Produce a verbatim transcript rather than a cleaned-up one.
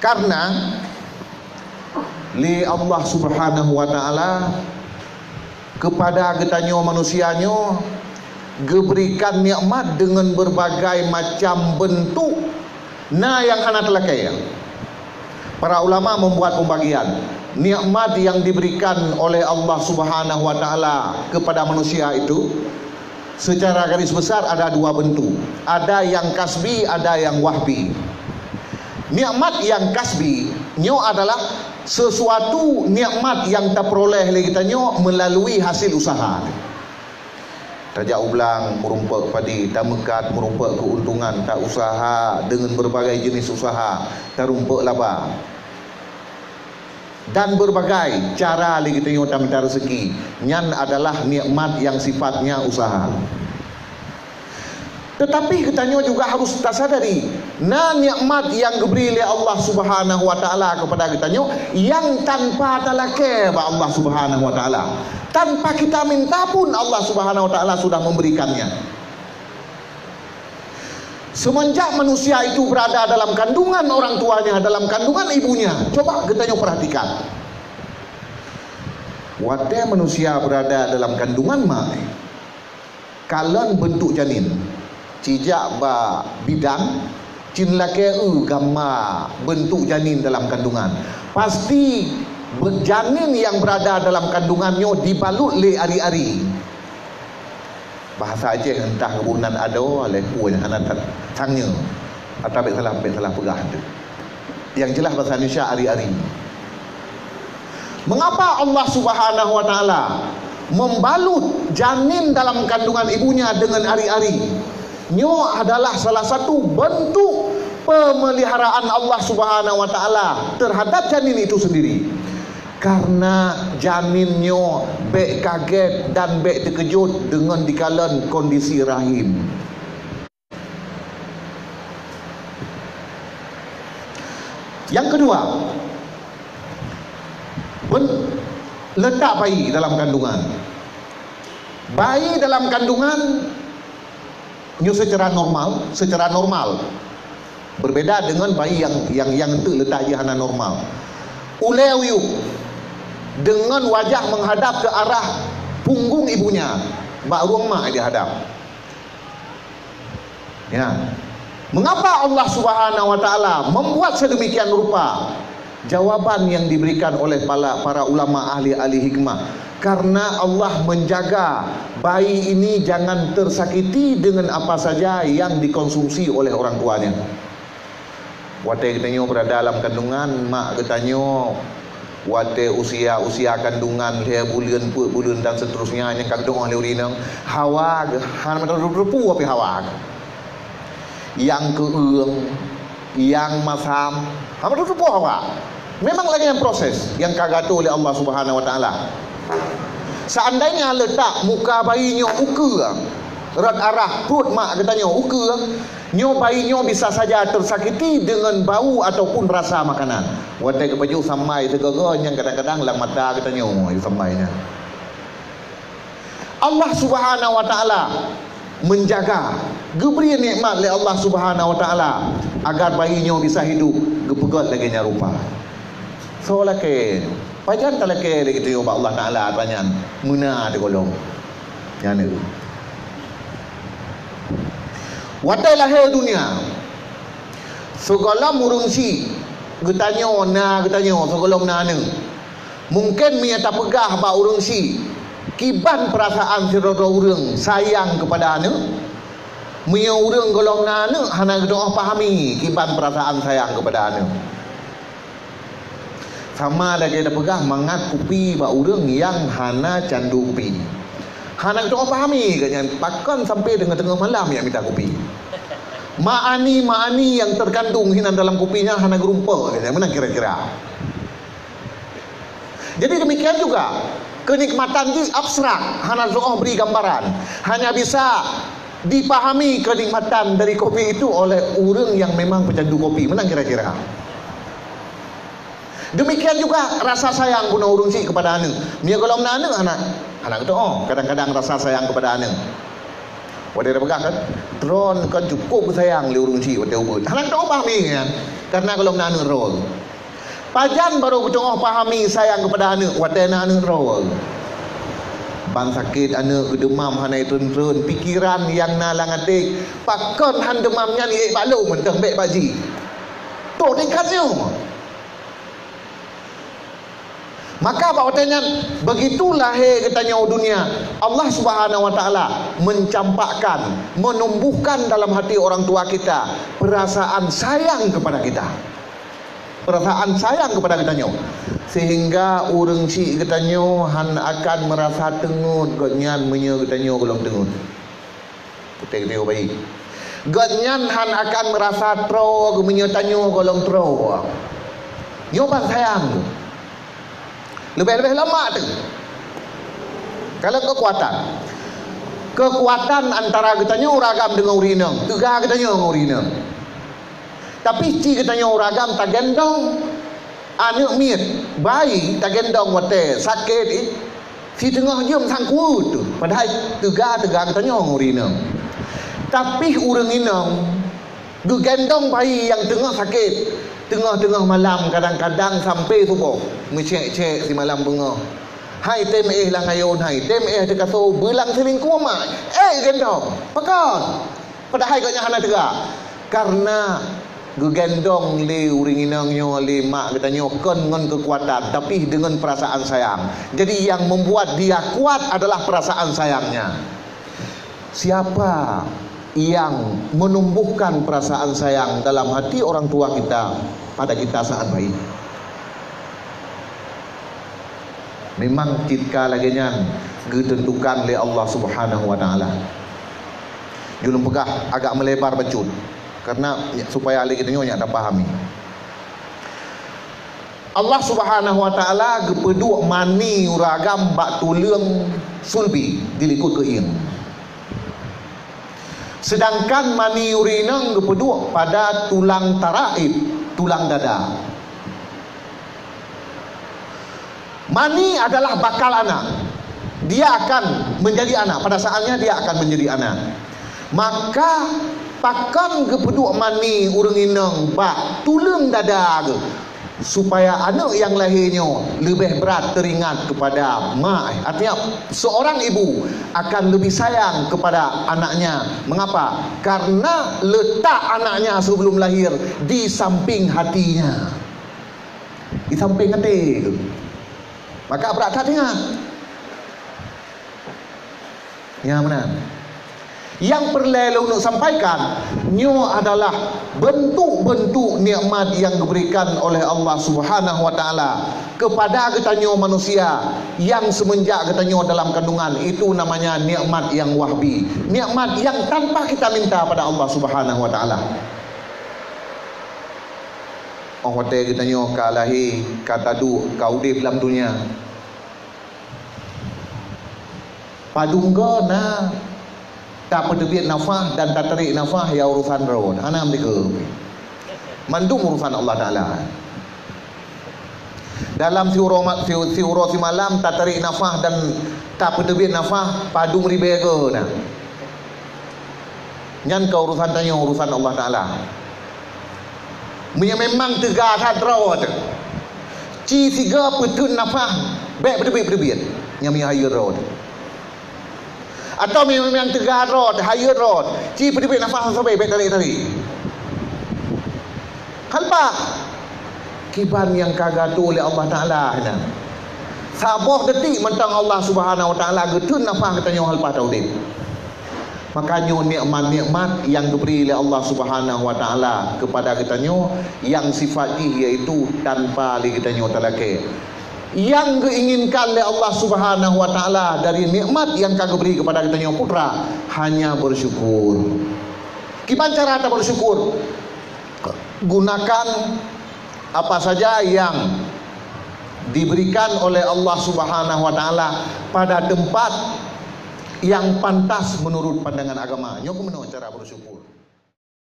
Karena lé Allah Subhanahu wa Ta'ala keupada geutanyoe manusia nyoe geuberikan nikmat deungon berbagai macam bentuk, na nyang hana teulakée. Para ulama membuat pembagian nikmat yang diberikan oleh Allah Subhanahu wa Ta'ala kepada manusia itu. Secara garis besar ada dua bentuk. Ada yang kasbi, ada yang wahbi. Nikmat yang kasbi nyoe adalah sesuatu nikmat yang tapeuroleh lé geutanyoe melalui hasil usaha. Tajak u blang meurumpok padi, tameukat meurumpok keuntungan, ta usaha dengan berbagai jenis usaha, tarumpok laba. Dan berbagai cara lé geutanyoe tamita rezeki. Nyan adalah nikmat yang sifatnya usaha. Tetapi geutanyoe juga harus tasadari, na nikmat yang geubri lé Allah Subhanahu wa Ta'ala kepada geutanyoe yang tanpa talakée bak Allah Subhanahu wa Ta'ala. Tanpa kita minta pun Allah Subhanahu wa Ta'ala sudah memberikannya. Semenjak manusia itu berada dalam kandungan orang tuanya, dalam kandungan ibunya, coba geutanyoe perhatikan. Watée manusia berada dalam kandungan mak, kalon bentuk janin, cijak bak bidan, cin lakée eu gamba bentuk janin dalam kandungan. Pasti be-, janin yang berada dalam kandungan nyoe dibalut lé ari-ari. Bahasa Aceh entah geuboh nan adoe, lé peue nyang hana that-, tanyoe. Atawa bék salah, bék salah peugah tu. Yang jelas bahasa Indonesia ari-ari. Mengapa Allah Subhanahu wa Ta'ala membalut janin dalam kandungan ibunya dengan ari-ari? Nyoe adalah salah satu bentuk pemeliharaan Allah Subhanahu wa Ta'ala terhadap janin itu sendiri. Karena janin nyoe bék kaget dan bék teukeujot deungon dikalon kondisi rahim. Yang kedua, ben-, letak bayi dalam kandungan. Bayi dalam kandungan nyoe secara normal, secara normal. Berbeda dengan bayi yang, yang, yang enteuk letak jih hana normal. Ulée uyueb dengan wajah menghadap ke arah punggung ibunya, bak rueng mak dihadap. Ya. Mengapa Allah Subhanahu wa Ta'ala membuat sedemikian rupa? Jawaban yang diberikan oleh pala-, para ulama ahli-ahli hikmah, karena Allah menjaga bayi ini jangan tersakiti dengan apa saja yang dikonsumsi oleh orang tuanya. Watée geutanyoe beurada lam kandungan, mak geutanyoe watée usia-usia kandungan, lhée buleuen, peuet buleuen dan seterusnya, nyang ka geutu'oh lé ureueng inong, hawa geuh, hana meuteupeu-teupeu pih hawa geuh. Nyang keueung, nyang masam, hana meuteupeu-teupeu hawa. Memang lagée nyan proses nyang ka geuatoe lé Allah Subhanahu wa Ta'ala. Seandainya letak muka bayi nyoe ukeue, rot arah pruet mak geutanyoe ukeue, nyoe bayi nyoe bisa saja tersakiti deungon bau ataupun rasa makanan. Watée geupajoh sambai sigoe-goe nyang kadang-kadang lam mata geutanyoe sambai nyan. Allah Subhanahu wa Ta'ala menjaga, geubri nikmat lé Allah Subhanahu wa Ta'ala agar bayi nyoe bisa hidup geupeugét lagée nyan rupa. Soe lakée nyoe? Pajan talakée lé geutanyoe bak Allah Ta'ala atra nyan? Meuna teuh gohlom. Nyan nyoe. Watée lahé dunia, sigohlom ureueng syiek geutanyoe na geutanyoe sigohlom na aneuëk. Mungken meunyoe tapeugah bak ureueng syiek, kiban peurasaan sidroe-droe ureueng sayang keupada aneuëk. Meunyoe ureueng gohlom na aneuëk hana geutu'oh pahami kiban peurasaan sayang keupada aneuëk. Sama lagée tapeugah mangat kupi bak ureueng nyang hana candu kupi. Hana geutu'oh pahami geuh nyan, pakon sampai teungoh-teungoh malam jak mita kupi. Ma'ani-ma'ani nyang terkandung hinan dalam kupi nyan hana geurumpok geuh nyan, meunan kira-kira. Jadi demikian juga, kenikmatan jih abstrak, hana soe bri gambaran. Hanya bisa dipahami kenikmatan dari kopi itu oleh ureueng nyang memang pecandu kopi. Meunan kira-kira. Demikian juga rasa sayang bunoe ureueng syiek keupada aneuëk. Meunyoe gohlom na aneuëk, hana, hana geutu'oh kadang-kadang rasa sayang keupada aneuëk. Watée tapeugah kan, droe kon cukup geusayang lé ureuëng chik watée ubeut. Hana teupeue pahami kan, karena gohlom na aneuëk droe. Pajan barô geuteungoh pahami sayang keupada aneuëk watée na aneuëk droe? Ban sakét aneuëk, geudeumam hana treun-treun, pikeran nyang na lam até, pakon han deumam nyan ék bak lôn mantong bék bak jih. Toh tingkat nyoe. Maka bak watée nyan, begitu lahé geutanyoe u dunia, Allah Subhanahu wa Taala mencampakkan, menumbuhkan dalam hati orang tua kita perasaan sayang kepada kita. Perasaan sayang kepada geutanyoe. Sehingga ureuëng chik geutanyoe han akan merasa teungeut gobnyan meunyoe geutanyoe gohlom teungeut. Putéh geutanyoe bayi. Gobnyan han akan meurasa troe geuh meunyoe tanyoe gohlom troe. Nyoe ban sayang. Leubeh-leubeh lom mak teuh. Kalau keukuatan. Keukuatan antara geutanyoe ureuëng agam deungon ureuëng inong. Teuga geutanyoe ngon ureuëng inong. Tapi ci geutanyoe ureuëng agam tagendong aneuëk miet, bayi tagendong watée sakét, ih, siteungoh jeuem sangkuet tu. Padahai teuga-teuga geutanyoe ngon ureuëng inong. Tapi ureuëng inong geugendong bayi nyang teungoh sakét, teungoh-teungoh malam kadang-kadang sampai suboh, meucék-cék simalam beungoh. Hai tem éh lam ayôn, hai tem éh teukaso, beulang silingkua mak, éh gendong. Pakon? Padahai gobnyan hana teuga. Karena geugendong lé ureuëng inong nyoe lé mak geutanyoe kon ngon keukuatan, tapi deungon perasaan sayang. Jadi, yang membuat dia kuat adalah perasaan sayangnya. Siapa yang menumbuhkan perasaan sayang dalam hati orang tua kita pada kita saat bayi? Memang cit ka lagée nyan geuteuntukan lé Allah Subhanahu wa Taala. Julung peugah agak meulebar bacut, karena supaya lé geutanyoe nyak tapahami. Allah Subhanahu wa Taala geupeuduek mani ureuëng agam bak tuleueng sulbi di likot keuieng. Sedangkan mani ureuëng inong geupeuduek pada tulang taraib, tulang dada. Mani adalah bakal anak. Dia akan menjadi anak. Pada saatnya dia akan menjadi anak. Maka pakon geupeuduek mani ureuëng inong bak tuleueng dada geuh, supaya aneuëk nyang lahé nyoe leubeh brat teringat kepada mak. Artinya, seorang ibu akan lebih sayang kepada anaknya. Mengapa? Karena letak anaknya sebelum lahir di samping hatinya. Di samping até tu. Maka brat that ingat. Ya, meunan. Yang peureulée lôn sampaikan, nyoe adalah bentuk-bentuk nikmat yang diberikan oleh Allah Subhanahu wa Taala kepada geutanyoe manusia yang semenjak geutanyoe dalam kandungan. Itu namanya nikmat yang wahbi, nikmat yang tanpa kita minta pada Allah Subhanahu wa Taala. Óh watée geutanyoe ka lahé, ka taduek, ka udeb lam donya, padum goe na tapeuteubiet nafah dan tatarék nafah, ya urusan droe, hana meudeukeue. Mandum urusan Allah Taala. Dalam siuroe ma-, siu-, siuroe simalam tatarék nafah dan tapeuteubiet nafah, padum ribée goe na. Nyan ka urusan tanyoe, urusan Allah Taala. Meunyoe memang teuga that droe teuh, ci sigoe peuteun nafah, bék peuteubiet-peuteubiet. Nyan meunyoe hayeue droe teuh. Atawa meunyoe memang teuga droe teuh, hayeue droe teuh, ci peuteubiet nafah sabe-sabe, bék tarék-tarék. Khalbah kiban nyang ka geuatoe lé Allah Taala nyan. Saboh detik mantong Allah Subhanahu wa Taala geuteun nafah geutanyoe haleupah taudeb. Maka nyoe nikmat-nikmat nyang geubri lé Allah Subhanahu wa Taala keupada geutanyoe, nyang sifat jih yaitu tanpa lé geutanyoe talakée. Nyang geuinginkan lé Allah Subhanahu wa Taala dari nikmat nyang ka geubri keupada geutanyoe putra hanya bersyukur. Kiban cara tabeusyukur? Gunakan apa saja yang diberikan oleh Allah Subhanahu wa Taala pada tempat yang pantas menurut pandangan agama. Nyoe keuh meunoe cara bersyukur.